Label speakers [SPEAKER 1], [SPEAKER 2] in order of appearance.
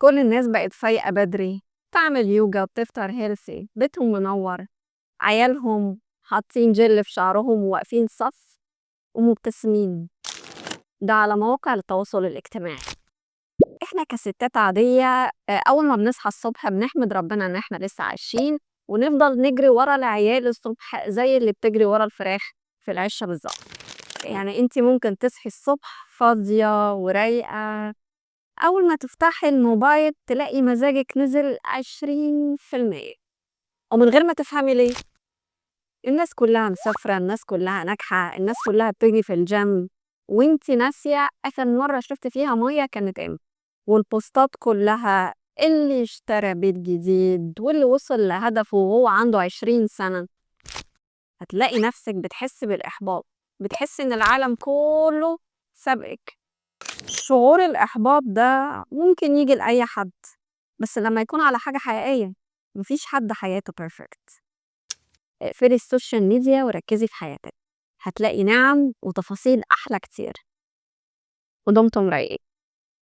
[SPEAKER 1] كل الناس بقت فايقة بدري، تعمل يوجا، بتفطر healthy، بيتهم منور، عيالهم حاطين جل في شعرهم وواقفين صف ومبتسمين. ده على مواقع التواصل الاجتماعي. احنا كستات عادية أول ما بنصحى الصبح بنحمد ربنا إن احنا لسه عايشين، ونفضل نجري ورا العيال الصبح زي اللي بتجري ورا الفراخ في العشة بالظبط. يعني انتي ممكن تصحي الصبح فاضية ورايقة، أول ما تفتحي الموبايل تلاقي مزاجك نزل 20% ومن غير ما تفهمي ليه. الناس كلها مسافرة، الناس كلها ناجحة، الناس كلها بتجري في الجيم، وانتي ناسية آخر مرة شربتي فيها مية كانت امتى. والبوستات كلها اللي اشترى بيت جديد واللي وصل لهدفه وهو عنده 20 سنة. هتلاقي نفسك بتحسي بالإحباط، بتحسي إن العالم كله سابقك. شعور الإحباط ده ممكن يجي لأي حد، بس لما يكون على حاجة حقيقية. مفيش حد حياته perfect. اقفلي ال social media وركزي في حياتك، هتلاقي نعم وتفاصيل أحلى كتير. ودمتم رايقين.